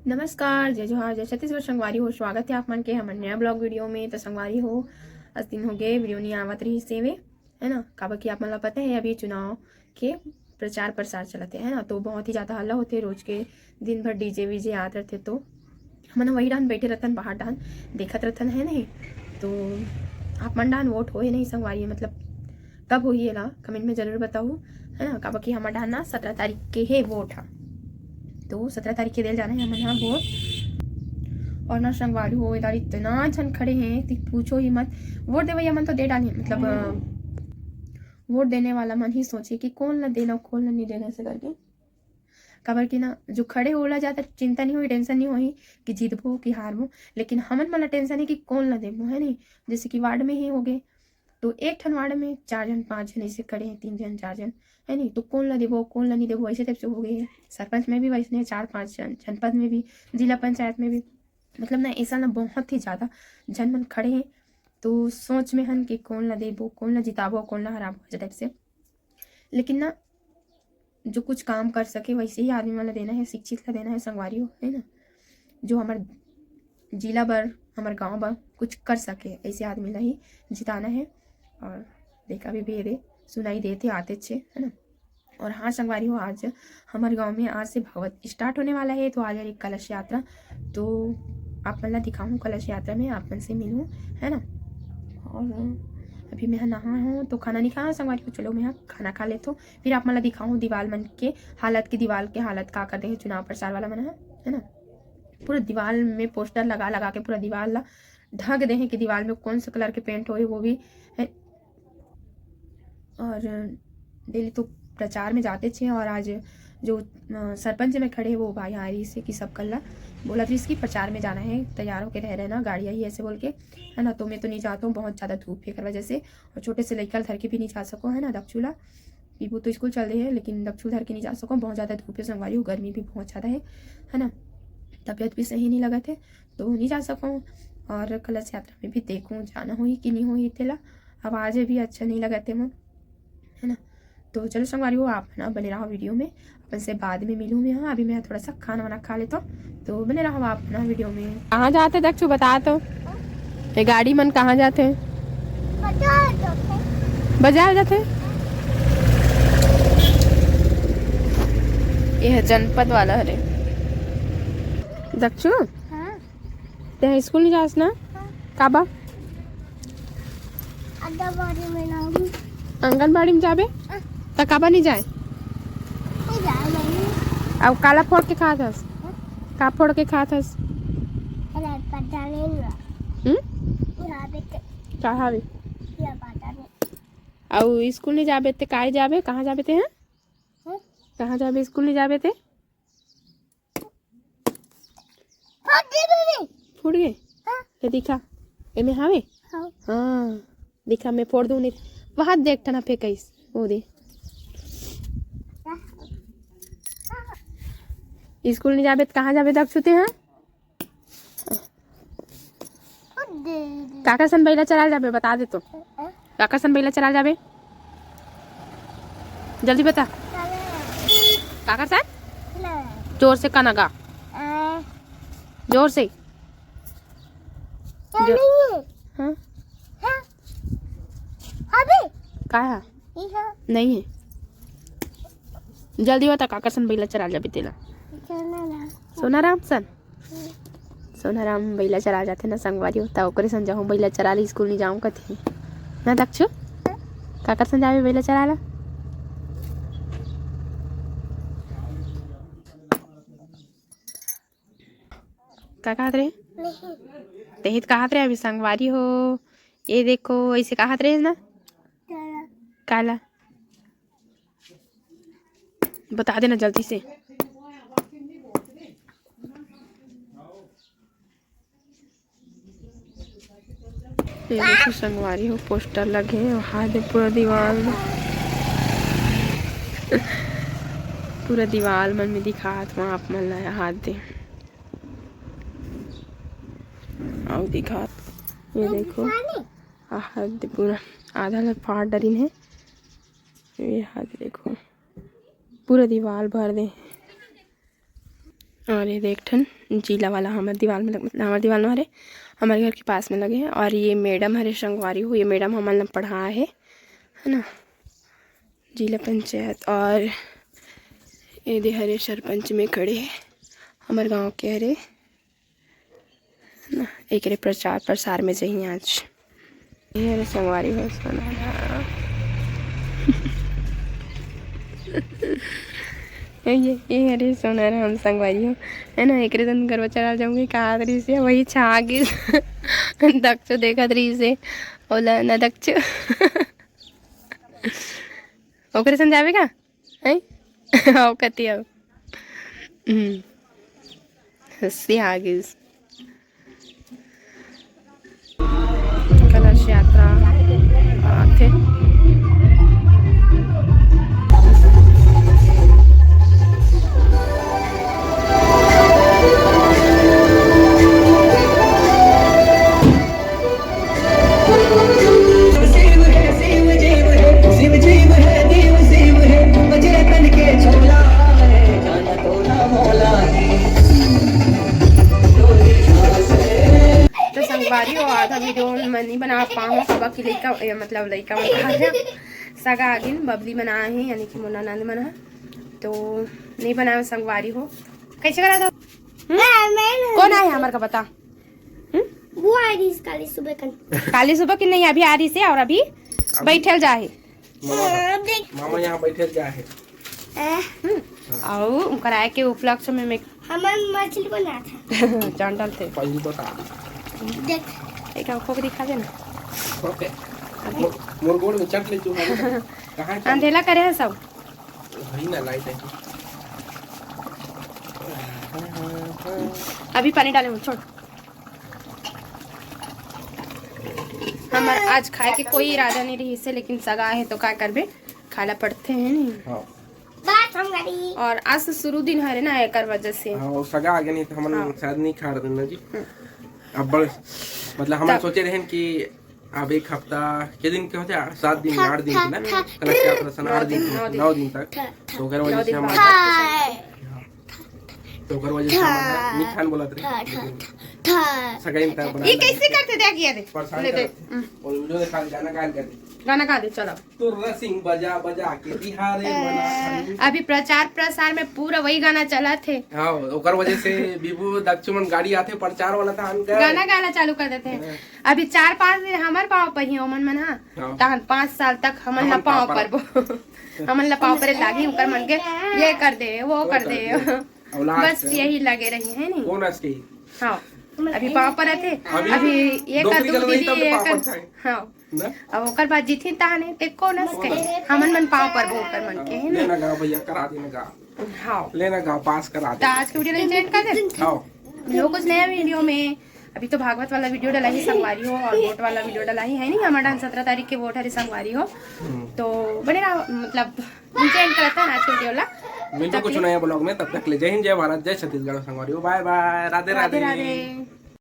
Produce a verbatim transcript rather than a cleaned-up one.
नमस्कार, जय जोहार, जय छत्तीसगढ़ संगवारी हो। स्वागत है आप मन के हमर नया ब्लॉग वीडियो में। तो संगवारी हो, आज दिन हो गए वीडियो नहीं आवत रही से वे, है ना, काबर कि आप मन ला पता है अभी चुनाव के प्रचार प्रसार चलत है, है ना, तो बहुत ही ज़्यादा हल्ला होते रोज के, दिन भर डीजे वीजे आत रहते, तो हमन वही डाहन बैठे रहतन, बाहर डाहन देखत रहतन, है नहीं। तो आप मन डाहन वोट होए नहीं संगवारी, मतलब कब होही एला कमेंट में जरूर बताहू, है ना, काबर कि हमर डाहन ना सत्रह तारीख के हे वोट हा, तो सत्रह तारीख के देल जाना है हमन हा वोट। और ना संगवारी हो, इधर इतना झन खड़े हैं कि पूछो ही मत। वोट देवैया मन तो दे डाले, मतलब अ, वोट देने वाला मन ही सोचे कि कौन ला देना, कौन ला नहीं देना, ऐसे करके। काबर कि ना जो खड़े हो, ओला ज़्यादा चिंता नहीं होही, टेंशन नहीं होही कि जीतबो कि हारबो, लेकिन हमन मन ला टेंशन है कि कौन ला देबो, है नहीं। जैसे कि वार्ड में ही हो गए, तो एक ठन वार्ड में चार जन, पाँच जन ऐसे खड़े हैं, तीन जन, चार जन, है नहीं, तो कौन ला देबो, कौन ला नहीं देबो, ऐसे टाइप से हो गए है। सरपंच में भी वैसने चार पाँच जन, जनपद में भी, जिला पंचायत में भी, मतलब ना ऐसा ना बहुत ही ज़्यादा जन मन खड़े हैं। तो सोच में हन कि कौन ला देबो, कौन ला जिताबो, कौन ला हराबो, ऐसे टाइप से। लेकिन ना जो कुछ काम कर सके वैसे ही आदमी मन ला देना है, शिक्षित ला देना है संगवारी हो, है ना, जो हमर जिला बर, हमर गांव बर कुछ कर सके, ऐसे आदमी ला ही जिताना है। और देखा भी भेदे सुनाई देते आते छे, है ना। और हाँ संगवारी हो, आज हमारे गांव में आज से भागवत स्टार्ट होने वाला है, तो आज है एक कलश यात्रा, तो आप मन ला दिखाऊँ कलश यात्रा में, आप मन से मिलूँ, है ना। और अभी मैं नहा हूँ तो खाना नहीं खाया संगवारी हो, चलो मैं खाना खा लेथो, फिर आप मन ला दिखाऊँ दीवाल मन के हालत, की दीवाल के हालत का कर दे हैं चुनाव प्रचार वाला मन ह, है ना। पूरा दीवाल में पोस्टर लगा लगा के पूरा दीवाल ला ढक दे हैं कि दीवाल में कौन सा कलर के पेंट होए वो भी है। और डेली तो प्रचार में जाते छे, और आज जो अ, सरपंच में खड़े वो भाई आ रही से कि सब कल्ला बोला रही कि प्रचार में जाना है, तैयार होके रह रहना, गाड़ी आई ऐसे बोल के, है ना। तो मैं तो नहीं जाता हूँ, बहुत ज़्यादा धूप है कर वजह से, और छोटे से लइका धर के भी नहीं जा सको, है ना, दक्षू ला। पीबू तो स्कूल चल रही है, लेकिन दक्षू धर के नहीं जा सको, बहुत ज़्यादा धूप है संगवारी हो, गर्मी भी बहुत ज़्यादा है, है ना, तबीयत भी सही नहीं लगत है, तो नहीं जा सको। और कलश यात्रा में भी देखूँ जाना होही कि नहीं होही तेला, आवाज़ भी अच्छा नहीं लगत है मोर, है ना। तो चलो संगवारी हो, आप ना बने रहो वीडियो में, अपन से बाद में मिलूँ मैं। हाँ, अभी मैं थोड़ा सा खाना वाना खा लेता हूँ, तो बने रहो आप ना वीडियो में। कहाँ जाते दक्षू, बता तो, ये गाड़ी मन कहाँ जाते? बाजार जाते। बाजार जाते। ये है जनपद वाला हरे दक्षू। हाँ। ते स्कूल नहीं जास ना? हाँ। काबा? आंगनबाड़ी में जाऊंगी। आंगनबाड़ी में जाबे? हाँ। त काबा नहीं जाए? नहीं जाए, मम्मी। अब काला फोड़ के खात हस? हाँ। का फोड़ के खात हस? अरे, पता नहीं हुआ। हम्म? यहाँ पे तो का हावे? यहाँ पता नहीं। अउ स्कूल नहीं जाबे ते काय जाबे? कहाँ जाबे ते, हाँ? हम्म? कहाँ जाबे? स्कूल नहीं जाबे ते? फट गई मम्मी। फूट गए? हाँ। ये दिखा, एमे हावे? हाँ। हाँ, दिखा, मैं फोड़ दूँ नहीं। वहाँ देख, ठना फेंकाइस, वो दे। स्कूल नहीं जाबे त कहाँ जाबे दक्षू ते, हाँ? फट गई। काकर सन बैला चराल जाबे, बता दे तो। हाँ? काकर सन बैला चराल जाबे? जल्दी बता। चले। काकर सन? चले। जोर से काना गा। आ। जोर से। चले। हाँ? हाँ। अबे। का है? ये है। नहीं है। जल्दी बता, काकर सन बैला चराल जाबे तेला? सोनाराम। सोनाराम सन? सोनाराम बैला चरा जाथे ना संगवारी हो, त ओकरे संग जाहूँ बैला चरा ले, स्कूल नहीं जाऊँ कथे ना दक्षू। काकर संग जाबे बैला चरा ला? का कहत रहे? नहीं। तेही त कहत रहे अभी संगवारी हो। ये देखो, ऐसे कहत रहे ना? काला। काला? बता देना जल्दी से। ये देखो संगवारी हो, पोस्टर लगे हे, हाथ दे पूरा दीवाल में। पूरा दीवाल मन में दिखात हूँ आप मन ला, हाथ दे। अउ दिखात, ये देखो, हाथ दे पूरा आधा ल फाड़ डरिन हे। ये हाथ देखो, पूरा दीवाल भर दे। और ये दे एक ठन जीला वाला हमर दीवाल में लग-, मतलब हमर दीवाल में हरे, हमर घर के पास में लगे हे। और ये मैडम हरे संगवारी हो, ये मैडम हमन ला पढ़ा हे, है ना, जिला पंचायत। और ये दे हरे सरपंच में खड़े हे, हमर गांव के हरे, है ना, एकरे प्रचार प्रसार में जही आज। ये हरे संगवारी हो, सोना राम। ये, ये हरे सोना राम संगवारी हो, है ना, एकरे दन गरवा चरा जाऊंगी, कहा रही से वही छा गिस। दक्ष देखत रही से, ओला ना दक्ष। ओकरे संग जावे का? हैं? आओ कति आओ। हम्म। हंसी आ गई। कलश यात्रा आथे। तो संगवारी हो, आधा वीडियो मैं नहीं बना पाऊँ, सबक की लइका, ए, मतलब लइका मन खा रहे। सगा आगिन बबली बनाए हैं, यानी कि मोर ननद मन ह, तो नहीं बनाए संगवारी हो। कैसे करा था? हम्म? हाँ, मैं नहीं। कौन आए हमारे का बता? हम्म? वो आ रही काली सुबह कन। काली सुबह की नहीं, अभी आ रही से, और अभी बैठल जा है। मामा, हाँ, देख। मामा यहाँ बैठे क्या है? हम्म। और उनकर आए के उपलक्ष्य में मैं हमन मछली बनात है। चांडल थे। पहली बता। देख। एक आंखों को दिखा देना। ओके। अभी। मो-, मोर गोड़ में चट ले चुका है। कहाँ है? अंधेला करे है सब। वही ना लाइट है। अभी पानी डाले हो, छोड़। हमर आज खाए के कोई इरादा नहीं रही से, लेकिन सगा है तो का करबे, खाला पड़ते हैं नहीं। हाँ। बात हम करी। और आज से शुरू दिन हरे ना, एकर वजह से। हाँ, वो सगा आगे नहीं तो हमन हाँ। शायद नहीं खा रहे ना जी। हम्म। अब बड़, मतलब हमन तब सोचे रहेन कि अब एक हफ्ता के दिन के होते, आठ, सात दिन, था, आठ दिन था, के ना, था। कलश यात्रा सन आठ दिन, नौ दिन, नौ दिन तक। था, था। तो ओकर वजह नौ से दिन हम बाद। तो ओकर वजह से हम हाँ। नहीं खान बोलत रहे। ठा, ठा, ठा, ठा। सगाई में तय बना ये ले। कैसे करते देख, ये दे। परेशान ले दे। करत। हम्म। और वीडियो दिखा, गाना गायल कर दे। गाना गा दे, चलो। तुर्रा सिंह बजा बजा के बिहारे ए, मना। अभी प्रचार प्रसार में पूरा वही गाना चलत हे। हाँ, ओकर वजह से बीबू दक्षुमन गाड़ी आथे, प्रचार वाला था, हम गए। गाना गाना चालू कर देते हैं। हाँ। अभी चार पाँच दिन हमर पाँव पर ही ओमन मन, हाँ। हाँ। तहन पाँच साल तक हमन हमन ला पाँव पाँव पर। परबो। हमन ला पाँव परे लागी, उनकर मन के ये कर दे, वो वो कर कर दे। दे। औलाद बस से। यही लगे रही है नहीं। कौन हंस के? हाँ, अभी पाँव पर आते, अभी अभी ये कर डोकरी दू जल रही दीदी, तब ये पाँव कर, पर खाए। हाँ। ना? अब ओकर बाद जीती ताने, ते कौन हंस के? हमन मन पाँव परबो ओकर मन के, है ना? लेना गा भैया, करा देना गा। हाँ। लेना गा, पास करा तो दे। आज के वीडियो ला एंड कर दे। हाँ। मिलो कुछ नया वीडियो में। अभी तो भागवत वाला वीडियो डला ही संगवारी हो, और वोट वाला वीडियो डला ही है नहीं, हमारा सत्रह तारीख के वोट हरे संगवारी हो। हम्म। तो बने रहो, मतलब, एंड करता है आज के वीडियो ला। मिलते तब कुछ तक नया ब्लॉग में, तब तक ले जय हिंद, जय भारत, जय छत्तीसगढ़ संगवारी हो। बाय बाय, राधे राधे राधे। राधे।